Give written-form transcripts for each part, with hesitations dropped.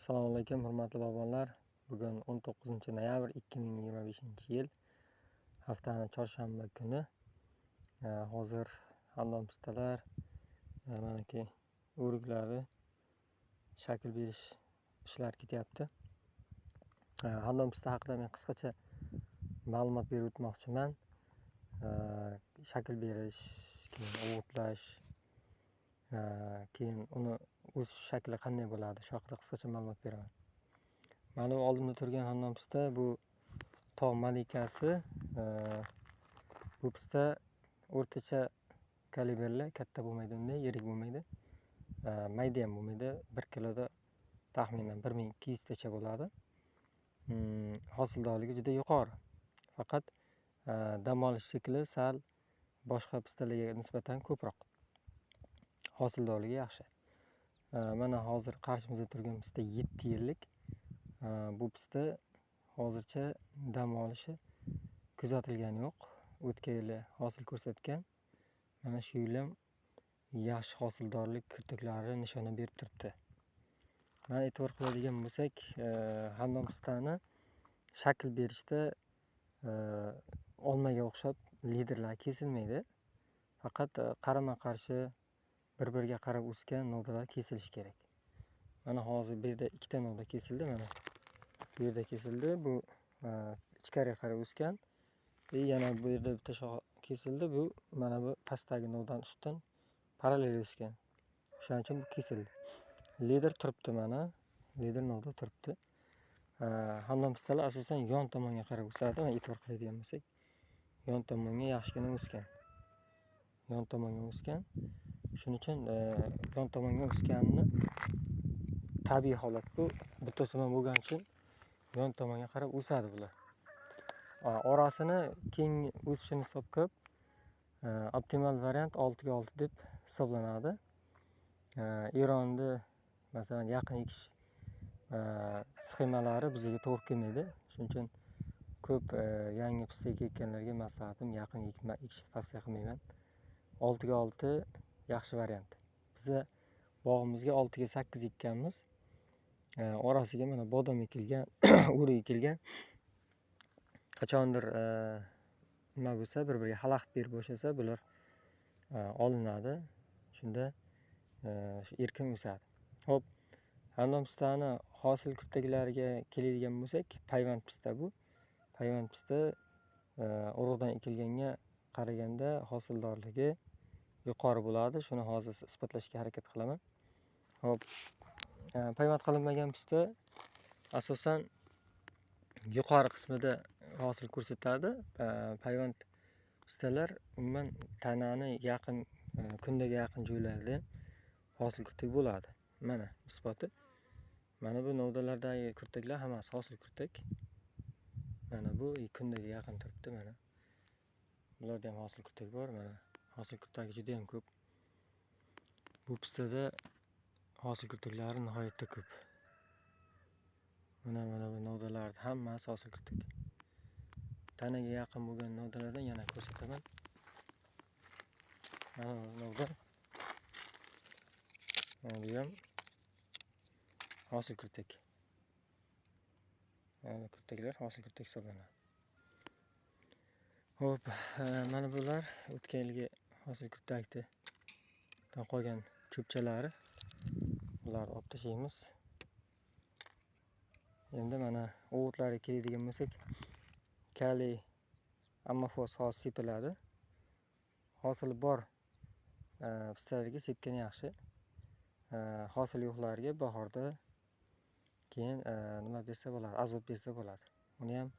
Assalomu alaykum, hurmatli bog'bonlar. Bugun 19 noyabr 2025-yil, haftani chorshanba kuni. Hozir xandon pistalar, manaki o'riklari shakl berish ishlari ketyapti. Xandon pista haqida men qisqacha ma'lumot berib o'tmoqchiman. Shakl berish, keyin o'g'itlash, keyin uni o'sish shakli qanday bo'ladi, shu haqida qisqacha ma'lumot beraman. Mana bu oldimda turgan xandon pista, bu tog' malikasi. Bu pista o'rtacha kalibrli, katta bo'lmaydi, unday yirik bo'lmaydi, mayda ham bo'lmaydi. 1 kiloda taxminan 1200 tacha bo'ladi. Hosildorligi juda yuqori, faqat dam olish sikli sal boshqa pistalarga nisbatan ko'proq, hosildorligi yaxshi. Mana hozir qarshimizda turgan pista 7 yillik. Bu pista hozircha dam olishi kuzatilgani yo'q. O'tgan yili hosil ko'rsatgan, mana shu yil ham yaxshi hosildorlik kurtaklari nishona berib turibdi. Mana, e'tibor qiladigan bo'lsak, xandon pistani shakl berishda olmaga o'xshab liderlar kesilmaydi, faqat qarama qarshi, bir biriga qarab o'sgan novdalar kesilishi kerak. Mana hozir bu yerda ikkita novda kesildi, mana bu yerda kesildi, bu ichkariga qarab o'sgan и yana bu yerda bitta shoxa kesildi, bu mana bu pastdagi novdani ustidan parallel o'sgan, o'shaning uchun bu kesildi. Lider turibdi, mana lider novda turibdi. Xandon pistalar asosan yon tomonga qarab o'sadi. Mana, e'tibor qiladigan bo'lsak, yon tomonga yaxshigina o'sgan, yon tomonga o'sgan. Shuning uchun yon tomonga o'sganini, tabiiy holat bu, bittasimon bo'lgani uchun yon tomonga qarab o'sadi bular. Orasini keng o'sishini hisobga olib, optimal variant 6ga 6 deb hisoblanadi. Eronni, masalan, yaqin ekish sxemalari bizga to'g'ri kelmaydi. Shuning uchun ko'p yangi pista ekayotganlarga maslahatim, yaqin ekishni tavsiya qilmayman. 6ga 6 yaxshi variant. Biza bog'imizga 6ga 8 ekkanmiz. Orasiga mana bodom ekilgan, o'rik ekilgan. Qachondir nima bo'lsa, bir biriga xalaqit berib boshlasa, bular olinadi. Shunda erkin o'sadi. Ho'p, xandon pistani hosil kurtaklariga keladigan bo'lsak, payvand pista bu. Payvand pista urug'dan ekilganga qaraganda hosildorligi yuqori bo'ladi. Shuni hozir isbotlashga harakat qilaman. Ho'p, payvand qilinmagan pista asosan yuqori qismida hosil ko'rsatadi. Payvand pistalar umuman tanani yaqin, kundaga yaqin joylarda hosil kurtak bo'ladi. Mana isboti. Mana bu novdalardagi kurtaklar hammasi hosil kurtak. Mana bu kundaga yaqin turibdi, mana. Bularda ham hosil kurtak bor, mana hosil kurtagi judayam ko'p. Bu pistada hosil kurtaklari nihoyatda ko'p. Mana bu novdalarni hammasi hosil kurtak. Tanaga yaqin bo'lgan novdalardan yana ko'rsataman. Mana bu novda. Mana bu ham hosil kurtak. Mana bu kurtaklar hosil kurtak hisoblanadi. Ho'p, mana bular o'tgan yilgi hosil kurtakdan qolgan cho'pchalari. Bularni olib tashlaymiz. Endi mana o'g'itlarga keladigan bo'lsak, kaliy ammofos hozir sepiladi. Hosili bor pistalarga sepgan yaxshi. Hosili yo'qlariga bahorda keyin nima bersa bo'ladi, azot bersa bo'ladi. Uni ham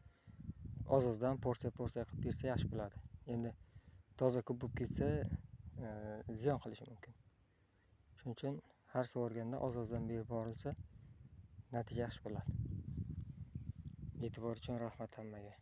oz ozdan, porsiya porsiya qilib bersa yaxshi bo'ladi. Endi doza ko'p bo'lib ketsa, ziyon qilishi mumkin. Shuning uchun har sug'organda oz ozdan berib borilsa, natija yaxshi bo'ladi. E'tibor uchun rahmat hammaga.